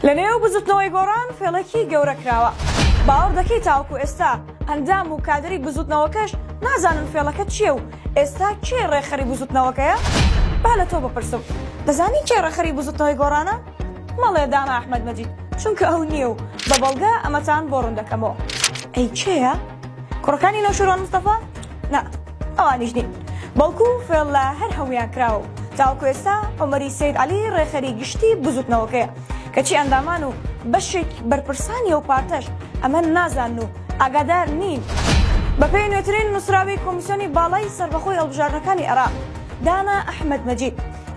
لە نێو بزوتنەوەی گۆڕان فێڵێکی گەورە کراوە. باوەڕ دەکەی تاوەکو ئێستا ئەندام و کادری بزوتنەوەکەش نازانن فێڵەکە چییە و ئێستا کێ ڕێکخەری بزوتنەوەکەیە؟ با لە تۆ بپرسم دەزانی کێ ڕێکخەری بزوتنەوەی گۆڕانە؟ مەڵێ دانا ئەحمەد مەجید چونکە ئەو نییە و بە بەڵگە ئەمەتان بۆ ڕوون دەکەمەوە. ئەی کێیە؟ کوڕەکانی نەوشیروان مستەفا؟ نا ئەوانیش نین بەڵکو فێڵ لە هەر هەموویان کراوە و تاوەکو ئێستا عومەری سەید عەلی ڕێکخەری گشتی بزوتنەوەکەیە کەچی ئەندامان و بەشێک بەرپرسانی ئەو پارتەش ئەمە نازانن و ئاگادار نین. بەپێی نوێترین نوسراوی کۆمیسیۆنی باڵای سەربەخۆی هەڵبژاردنەکانی عێراق، دانا ئەحمەد مەجید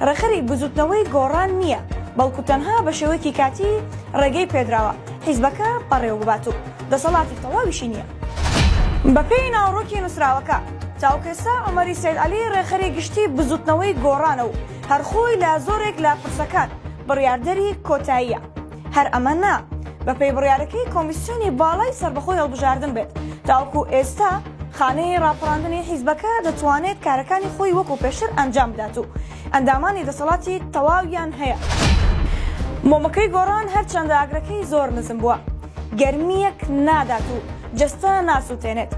ڕێکخەری بزوتنەوەی گۆڕان نییە، بەڵکو تەنها بە شێوەیەکی کاتی ڕێگەی پێدراوە حیزبەکە بەڕێوەببات و دەسەڵاتی تەواویشی نییە. بەپێی ناوەڕۆکی نوسراوەکە، تاوەکو ئێستا عومەری سەید عەلی ڕێکخەری گشتی بزوتنەوەی گۆڕانە و هەر خۆی لە زۆرێک لە پرسەکان بڕیاردەری کۆتاییە. هەر ئەمە نا، بەپێی بڕیارەکەی کۆمیسیۆنی باڵای سەربەخۆی هەڵبژاردن بێت، تاوەکو ئێستا خانەی ڕاپەڕاندنی حیزبەکە دەتوانێت کارەکانی خۆی وەکو پێشتر ئەنجام بدات و ئەندامانی دەسەڵاتی تەواویان هەیە. مۆمەکەی گۆڕان هەرچەندە ئاگرەکەی زۆر نزم بووە، گەرمییەک نادات و جەستە ناسووتێنێت،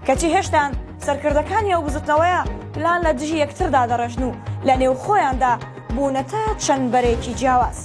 کەچی هێشتان سەرکردەکانی ئەو بزوتنەوەیە پلان لە دژی یەکتر دادەڕێژن و لە نێوخۆیاندا بوونەتە چەند بەرەیەکی جیاواز.